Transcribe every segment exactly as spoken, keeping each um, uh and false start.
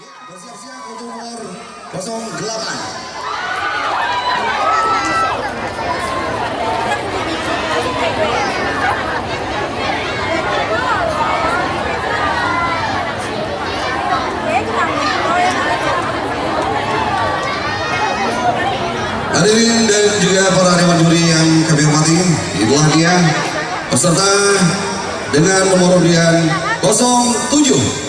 Bersiap-siap untuk nomor kosong delapan. Hadirin dan juga para dewan juri yang kami hormati, itulah dia peserta dengan nomor undian kosong tujuh.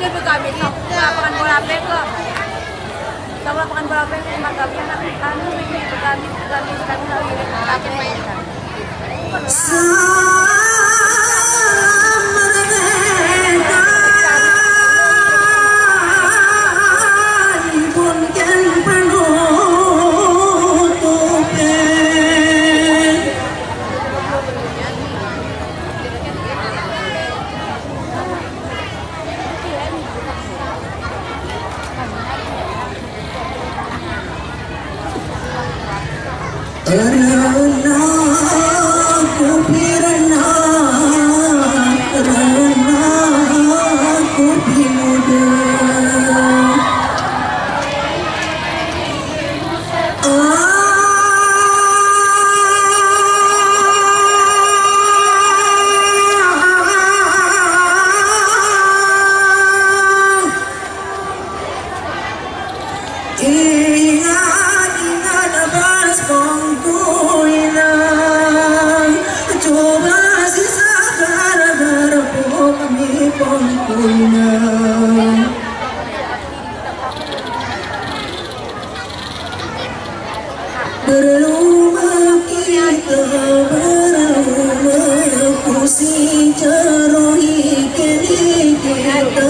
Kami di lapangan bola bek kok. Kalau lapangan bola bek, terima kasih anak kami, kami, kami, kami, kami. Ingat, ingat, bas bongkui na. Cuba sisa gara-gara pok mi bongkui na. Beureumeung kita, beureumeung kusi jaroe keu kita,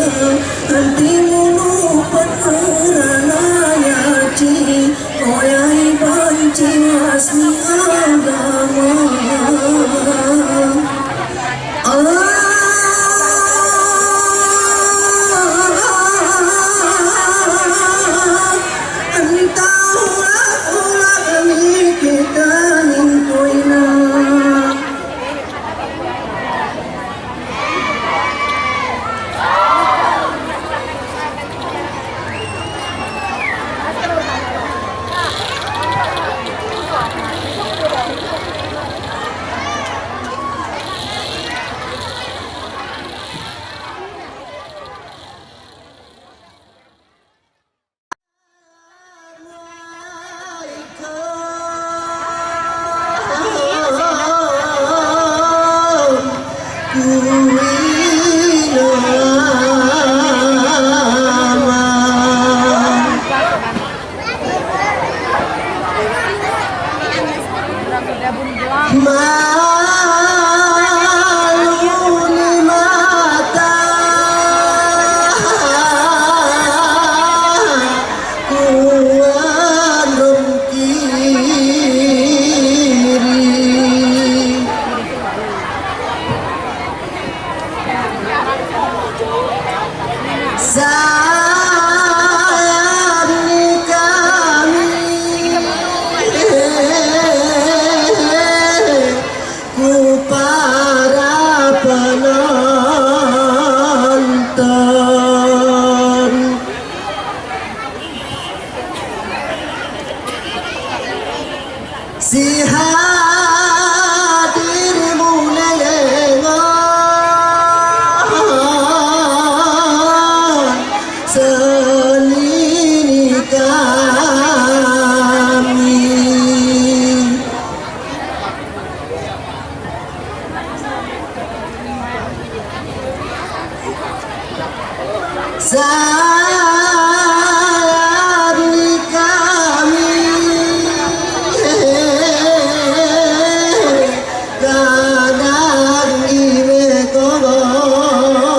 anti mulu peurana nyan cit, oyai banci asli agama. Malu ni mata kuan rong kiri. Sayang ni kami ku para penonton. Si hadir mulai lengon seni kami. Salam kami kadang ibe kobona.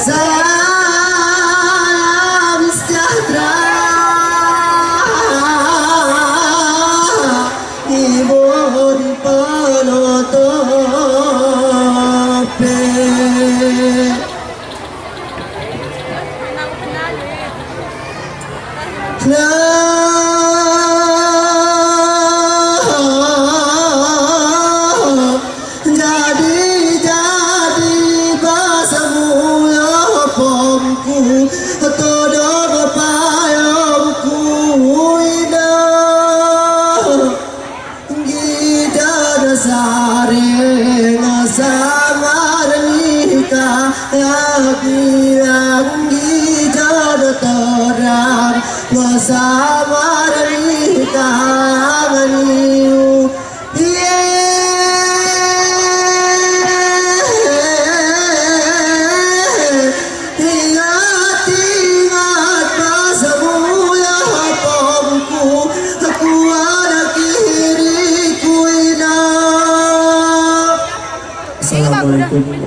Salam sejahtera ibon penutup. Nah, jadi, jadi basa mulia pomku, todong payongku indah. Gidada sareng samar nikah, ya bilang gidada terang samar nikah nganiu. Ye.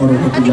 Teungku